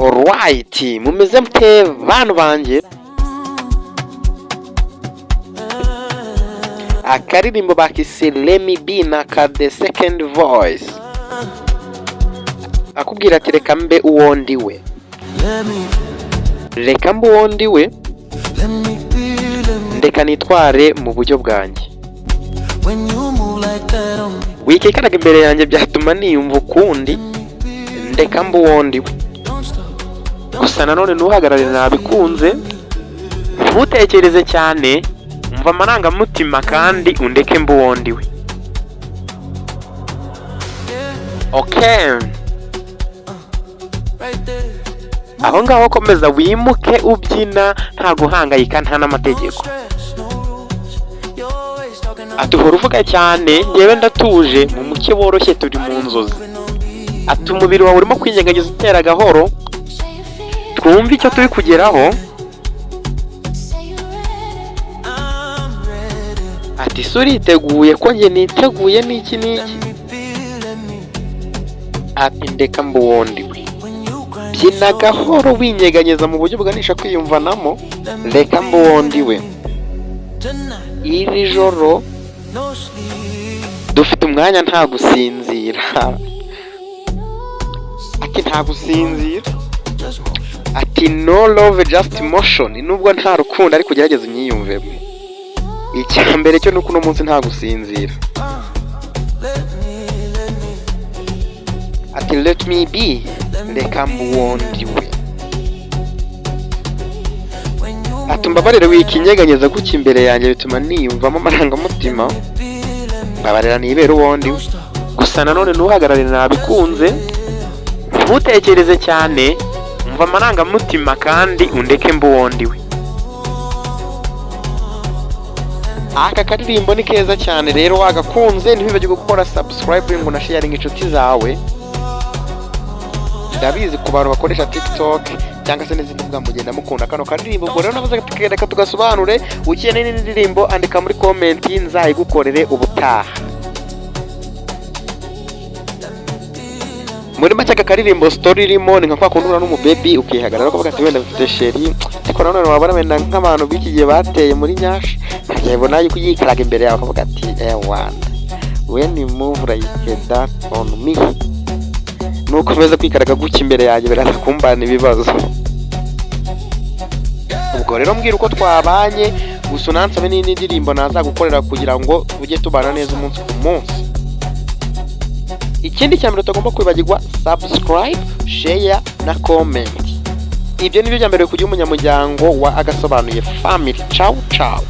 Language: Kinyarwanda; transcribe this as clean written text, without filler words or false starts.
Alright, mumeze mute bantu banjye? Akaririmbo bakise "Let Me Be" na ka The Second Voice, akubwira ati: "Reka mbe uwo ndi we." Let me, Reka mbe uwo ndi we. Let me be, let me. Ndeka nitware mu buryo bwanjye. When you move like that on me, Wikikaraga imbere yanjye, byatuma niyumva ukundi. let me be, Ndeka mbe uwo ndi we. Don't stop. Gusa nanone ntuhagarare, nabikunze. Ntutekereze cyane, umva amarangamutima kandi undeke mbe uwo ndi we. Yeah, Okay. right there. Aho ngaho komeza wimuke ubyina, nta guhangayika, nta No n'amategeko. stress, no rules. You're always talking Ati: "Uhora uvuga cyane, njyewe ndatuje mu mucyo woroshye, turi mu nzozi." moving on me. Ati: "Umubiri wawe urimo kwinyeganyiza, utera gahoro, twumve icyo turi kugeraho." I'm ready. Ati: "Se uriteguye ko njye niteguye n'iki n'iki?" Let me be, let me. Ati: "Ndeka mbe uwo ndi we." When you grind, Byina gahoro winyeganyeza mu buryo buganisha kwiyumvanamo. Reka mbe uwo ndi we. Tonight, Iri joro no sleep. dufite umwanya, nta gusinzira. Ati: "Nta gusinzira." Just motion. Ati: "No love, just motion." Nubwo nta rukundo, ariko ugerageze unyiyumvemo. Icya mbere cyo nuko uno munsi nta gusinzira. Let me, let me, Ati: "Let me be." Reka mbe uwo ndi we. When you Ati: "Mbabarire, wikinyeganyeza gutya imbere yanjye, bituma niyumvamo amarangamutima. be, let me. Mbabarira nibere uwo ndi we." Don't stop. Gusa nanone ntuhagarare, nabikunze. Ntutekereze cyane, umva amarangamutima kandi undeke mbe uwo ndi we. Aka karirimbo ni keza cyane. Rero wagakunze, ntiwibagirwe gukora subscribe ngo unasharinge inshuti zawe. Ndabizi ku bantu bakoresha TikTok cyangwa se n'izindi mbuga, mugenda mukunda kano karirimbo. Ubwo rero navuze ati: "Reka tugasobanure." Ukeneye n'indi ndirimbo, andika muri comment, nzayigukorere ubutaha. Muri make, aka karirimbo story irimo ni nka kwa kundi uhura n'umubebi ukihagarara ukavuga ati: "Wenda mfite chéri," ariko nanone wabona wenda nk'abantu b'iki gihe bateye muri nyashi, nkabona yuko yikaraga imbere yawe akavuga ati: "Ewana, when you move like that on me, nukomeza kwikaraga gutya imbere yanjye biraza kumbana ibibazo." Ubwo rero mbwira uko twabanye, gusa unansabe n'indi ndirimbo nazagukorera kugira ngo tujye tubana neza umunsi ku munsi. Ikindi cya mbere utagomba kwibagirwa: subscribe, share na comment. Ibyo ni byo bya mbere kugira umunyamuryango wa Agasobanuye Family. Ciao ciao.